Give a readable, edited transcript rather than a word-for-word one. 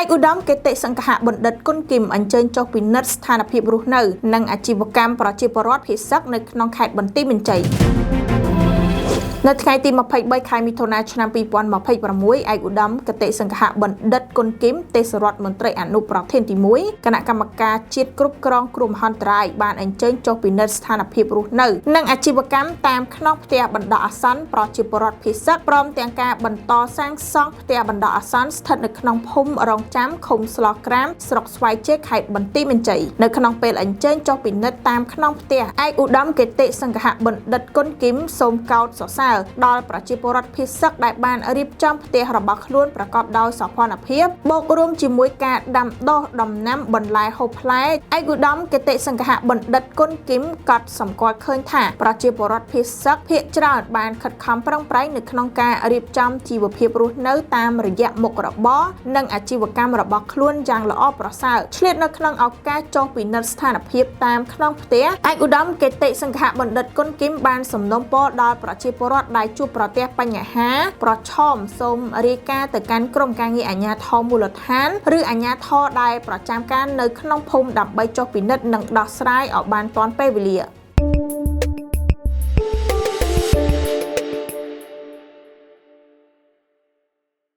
ឯកឧត្តមគតិសង្ឃបណ្ឌិតគុណគីមអញ្ជើញចុះពិនិត្យស្ថានភាពរស់នៅនិងអាជីវកម្មប្រជាពលរដ្ឋភៀសឹកនៅក្នុងខេត្តបន្ទាយមានជ័យនៅថ្ងៃទី23ខែមិថុនាឆ្នាំ2026ឯកឧត្តមគតិសង្ឃបណ្ឌិតគុណគីមទេសរដ្ឋមន្ត្រីអនុប្រធានទី1គណៈកម្មការជាតិគ្រប់គ្រងគ្រោះមហន្តរាយបានអញ្ជើញចុះពិនិត្យស្ថានភាពរស់នៅនិងអាជីវកម្មតាមខ្នងផ្ទះបណ្ដោះអាសន្នប្រជាពលរដ្ឋភៀសឹកព្រមទាំងការបន្តសាងសង់ផ្ទះបណ្ដោះអាសន្នស្ថិតនៅក្នុងភូមិរងចាំឃុំស្លោះក្រាមស្រុកស្វាយជែកខេត្តបន្ទាយមានជ័យនៅក្នុងពេលអញ្ជើញចុះពិនិត្យតាមខ្នងផ្ទះឯកឧត្តមគតិសង្ឃបណ្ឌិតគុណគីមសូមកោតសរសើរដល់ប្រជាពលរដ្ឋភៀសឹកដែលបានរៀបចំផ្ទះរបស់ខ្លួនប្រកបដោយសោភ័ណភាពបូករួមជាមួយការដាំដុះដំណាំបន្លែហូបផ្លែឯកឧត្តមគតិសង្ឃបណ្ឌិតគុណគីមកត់សម្គាល់ឃើញថាប្រជាពលរដ្ឋភៀសឹកភាគច្រើនបានខិតខំប្រឹងប្រែងនៅក្នុងការរៀបចំជីវភាពរស់នៅតាមរយៈមុខរបរនិងអាជីវកម្មរបស់ខ្លួនយ៉ាងល្អប្រសើរឆ្លៀតនៅក្នុងឱកាសចុះពិនិត្យស្ថានភាពតាមខ្នងផ្ទះឯកឧត្តមគតិសង្ឃបណ្ឌិតគុណគីមបានសំណូមពរដល់ប្រជាពលរដ្ឋដែលជួបប្រទះបញ្ហាប្រឈមសូមរាយការណ៍ទៅកាន់ក្រុមការងារអាជ្ញាធរមូលដ្ឋានឬអាជ្ញាធរដែលប្រចាំការនៅក្នុងភូមិដើម្បីចុះពិនិត្យនិងដោះស្រាយឲ្យបានទាន់ពេលវេលា។